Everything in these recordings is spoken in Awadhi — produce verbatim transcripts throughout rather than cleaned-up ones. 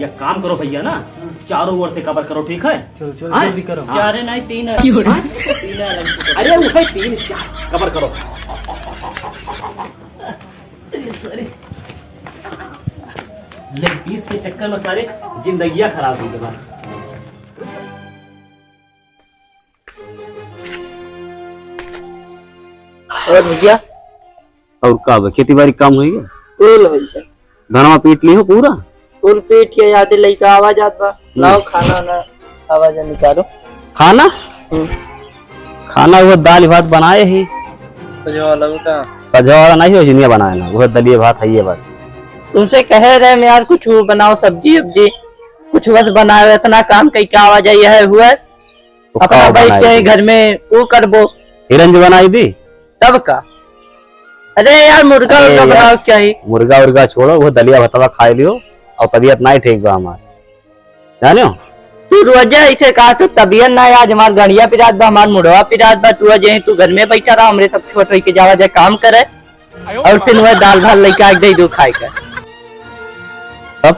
एक काम करो भैया ना, चारों ओर से कवर करो, ठीक है? चलो, चलो, हाँ? जल्दी करो। हाँ। चार है नहीं, तीन है। हाँ? तीन है अलग से। अरे, वो है तीन, चार, कवर करो। अरे, sorry। लेग पीस के चक्कर में सारे जिंदगियां खराब हो गई बा। और भैया? और का बा, खेती बाड़ी काम होई गया? फुल होई गया। धनवा पीट ली हो पूरा? फुल पीट के यादे लइका आवा जात बा। हम्म। लाओ खाना ना, आवा जा निकालो। खाना? हम्म। खाना वो दाल भात बनाए ही। सजवाला बेटा। सजवाला नहीं हो, जिनिया बनाए ना, वो दलिए भात है ये बात। तुमसे कहे रहे हम यार, कुछ वो बनाओ, सब्जी उब्जी, कुछ बस बनाओ, इतना काम कई का आवा जाए है हुआ। तो अपना का बैठ के बनाई दी? घर में वो करबो। हिरंज बनाई दी? तब का? अरे यार, मुर्गा अरे उर्गा यार, बनाओ क्या ही? मुर्गा उर्गा छोड़ो, वो दलिया भतवा खाए लियो और तबीयत नाई ठीक बा हमार, जानियो? तू रोजे ऐसे कहा, तू तबीयत ना, आज हमार गड़िया पिरात बा, हमार मुड़वा पिरात बा, तू अजे तू घर में बैठा रहा, हमरे सब छोट होई के जावा जाए काम करे। और फिर वह दाल भात लइका के दे दो खाए के। तब?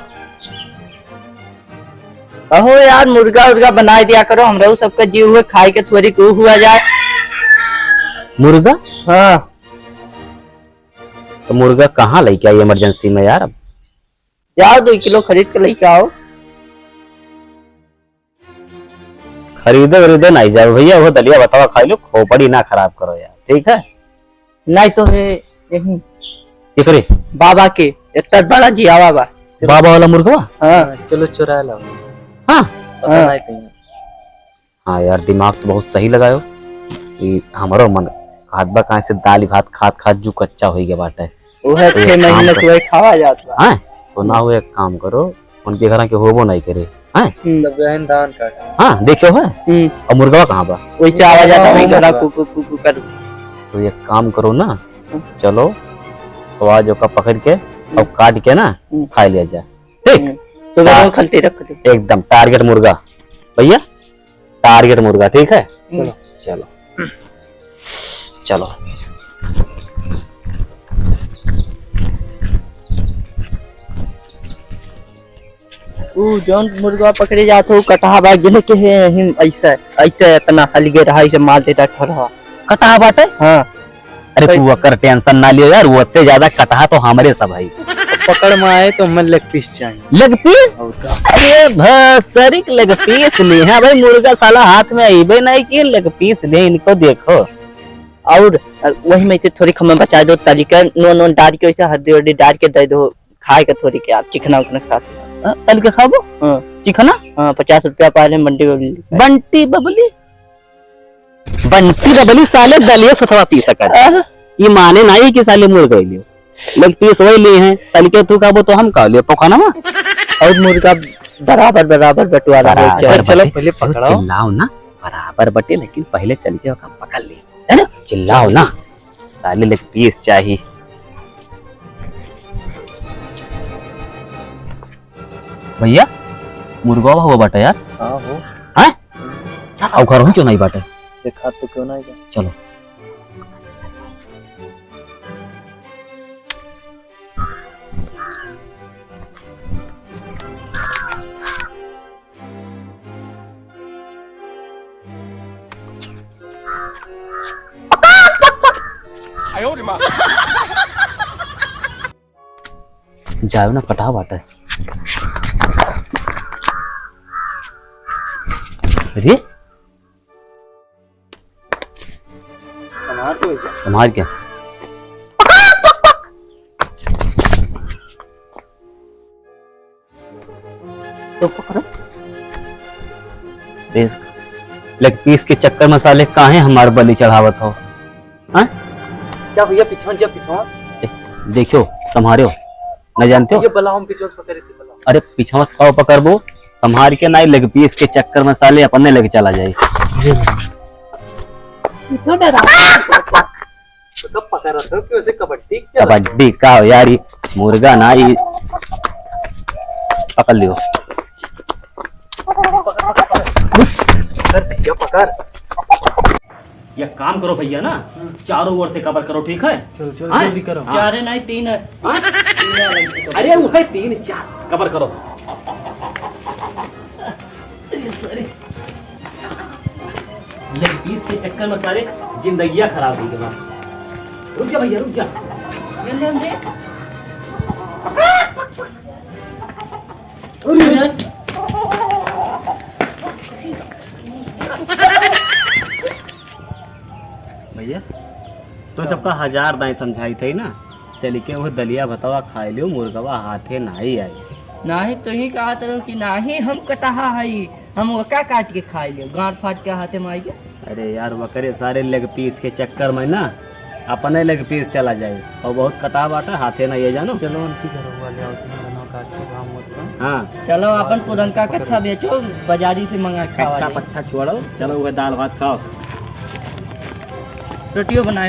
अहो यार, मुर्गा उर्गा बनाए दिया करो, हमरो सबके जीव हुए, खाए के थोड़ी को हुआ जाए। मुर्गा? हाँ। तो मुर्गा कहाँ लेके आई इमरजेंसी में यार? अब जाओ, दो किलो खरीद के लेके आओ। खरीदे वरीदे नहीं जाओ भैया, वो दलिया भतवा खाई लो, खोपड़ी ना खराब करो यार, ठीक है? नहीं तो है यही केकरे? बाबा के, इतना बड़ा जियावा बा। बाबा वाला मुर्गवा? हाँ। हाँ, चलो चुरा लाओ। हाँ? पता हाँ। नहीं कहीं। हाँ यार, दिमाग तो बहुत सही लगायो। ई हमरो मन कहत बा, काहे से दाल भात खात खात जू कच्चा होई गया बाटे। वो है, तो छह एक काम महीने कर। से वही खावा जात बा। हाँ? तो ना हो, एक काम करो, उनके घर के होबो नहीं करे। हाँ? हम्म। सब गहन धान काटे। हाँ, देखो है। हम्म। और मुर्गवा कहाँ बा? वैसे आवा जाता वही घर, कुकु, कुकु कर। तो एक काम करो ना, हम्म। चलो, तो आज ओका पकड़ के और हम्म। काट के ना हम्म। खा लिया जाए। ठीक? हम्म। सुबह हाँ। को खलते रख दे। एकदम टारगेट मुर्गा। भैया, टारगेट मुर्गा, ठीक है? चलो। चलो। चलो। ऊ जौन मुर्गा पकड़े जात हो, कटहा बा, गिने के है, हिम ऐसा, ऐसा इतना हलिगे रहा, ऐसे मार देता ठरहा। कटहा बाटे? हाँ। अरे भाई। तू ओकर टेंशन ना लियो यार, वो ओते ज्यादा कटहा तो हमरे सब है। पकड़ में आए तो हमें लेग पीस चाहिए। Leg piece? और का? अरे भसरिक लेग पीस ले, हाँ भाई, मुर्गा साला हाथ में अइबे नहीं कि लेग पीस ले, इनको देखो। और, अ, वही में से थोड़ी हमें बचा दो, तली के नून वून डाल के, वैसे हल्दी वर्दी डाल के दे दो, खाए के थोड़ी के आप चिकना उकना के साथ। हाँ, तल के खाबो? हाँ। चिकना? हाँ, पचास रुपया पा ले बंटी बबली। बंटी बबली? बंटी बबली साले दलिया सथवा पी सकत। आह। ये माने नहीं कि साले मुर्गा ले। लेग पीस वही लिए हैं, तल के तू खाबो तो हम खा लियो, पोखा ना। और मुर्गा बराबर, बराबर बंटवारा हो बराबर जाए। बटे। चलो, पहले पकड़ाओ। चिल्लाओ ना, बराबर बटे, लेकिन पहले चल के ओका पकड़ ले, है ना? चिल्लाओ ना, साले लेग पीस चाही। भैया, मुर्गा हुआ बाटे यार। हाँ हो। हैं? और घर हो क्यों नहीं बाटे? देखा तो क्यों नहीं बा? चलो। जाओ ना, कटा बाटे। अरे? संभार के भैया। संभार के। तो पकड़ो। इस लेग पीस के चक्कर में साले काहे हमार बलि चढ़ावत हो? हाँ? जा भैया, पिछवा, जा पिछवा। ए, देखियो, संभारियो, न जानते हो? ये बला हम पिछवा से पकड़े थे, बला। अरे, पिछवा से का पकड़बो? संभार के ना, लेग पीस के चक्कर में साले अपने लेके चला जाए। तो डरा। तो कब पकड़ रहे हो? क्यों ऐसे कबड्डी क्या? कबड्डी का हो यार, ये मुर्गा ना, ये पकड़ लियो। पकड़, पकड़, पकड़। पकड़ भैया, पकड़। एक काम करो भैया ना, हम्म। चारों ओर से कवर करो, ठीक है? चलो, चलो, हाँ? जल्दी करो। हाँ। चार है नहीं, तीन है। हाँ? तीन है अलग से कवर। अरे, वो है तीन, चार, कवर करो। अरे, लेग पीस के चक्कर में सारे जिंदगिया खराब होइ गवा। रुक जा भइया, रुक जा। अरे। भइया, तो सबका हजार दाई समझाइत है ना, चलि के वो दलिया भतवा खाइ लियो, मुर्गवा हाथे नाहीं आई। नाहीं, तुहीं कहत रहो कि नाहीं हम कटहा हई, हम ओका काटि के खाइ लियो, गाँठ फाटि के हाथे मा आइगे। अरे यार, वकरे सारे लेग पीस के चक्कर में ना अपने लेग पीस चला जाइ, अउर बहुत कटहा बाटा, हाथे नाहीं आई जानो। चलो, उनकी घर वाले आओ, तुम बना काट के, काम मत करो। हाँ। चलो, अपन पुरनका कच्छा बेचो, बजारी से मंगा के खावा कच्छा जाए। पच्छा छोड़ो, चलो, वो दाल भात खाओ। रोटियो बनाए।